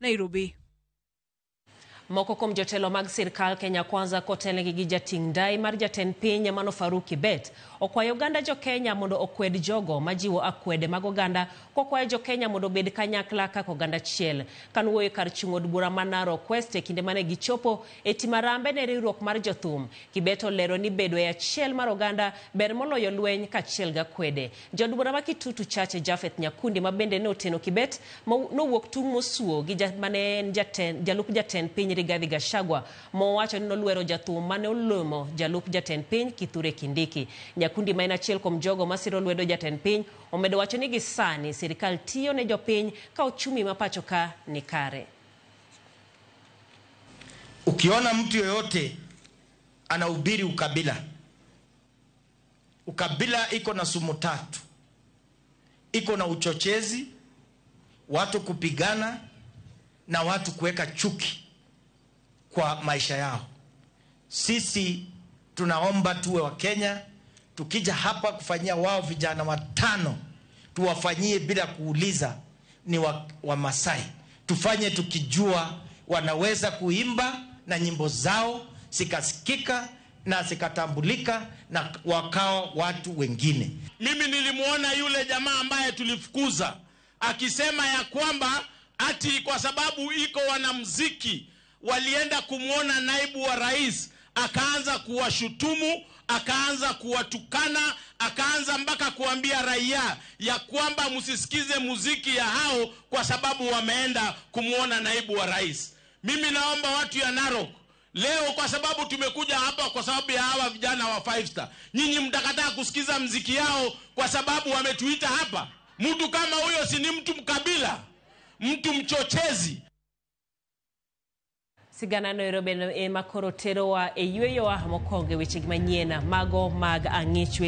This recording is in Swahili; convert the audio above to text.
Nairobi. Moko kuom jotelo mag sirkal Kenya Kwanza kotelnegi gi jating' ndai mar jatend piny mano Farouk Kibet okwayo oganda jo Kenya mondo okwed jogo majiwo akwede mag oganda kokwayo jo Kenya mondo obed kanyakla kaka oganda achiel. Kanowuoyo kar chung' od bura ma Narok West e kinde mane gichopo e timo arambe ne riwruok mar jothum, Kibet olero ni bedo e achiel mar oganda ber moloyo lweny kaachiel gi akwede. Jaod bura ma Kitutu Chache Japheth Nyakundi ma bende ne oteno Kibet nowuok tung' mosuo gi mane en jalup jatend piny Rigathi Gachagua mowacho ni nolwero jathum mane olomo jalup jatend piny Kithure Kindiki. Nyakundi ma en achiel kuom jogo masiro lwedo jatend piny omedo wacho ni gi sani sirikal tiyo ne jopiny ka uchumi ma pacho ka ni kare. Ukiona mtu yoyote anahubiri ukabila, ukabila iko na sumu tatu. Iko na uchochezi, watu kupigana na watu kuweka chuki kwa maisha yao. Sisi tunaomba tuwe wa Kenya, tukija hapa kufanyia wao vijana watano, tuwafanyie bila kuuliza ni wa Masai. Tufanye tukijua wanaweza kuimba na nyimbo zao zikasikika na zikatambulika na wakawa watu wengine. Mimi nilimuona yule jamaa ambaye tulifukuza akisema ya kwamba ati kwa sababu iko wanamuziki walienda kumuona naibu wa rais, akaanza kuwashutumu, akaanza kuwatukana, akaanza mpaka kuambia raia ya kwamba msisikize muziki ya hao kwa sababu wameenda kumuona naibu wa rais. Mimi naomba watu ya Narok leo, kwa sababu tumekuja hapa kwa sababu ya hawa vijana wa 5 Star, nyinyi mtakataa kusikiza muziki yao kwa sababu wametuita hapa? Mtu kama huyo si ni mtu mkabila, mtu mchochezi. Sigana Nairobi ema koro terowa e yweyowa mokwongo e weche manyien mago mag ang'ech.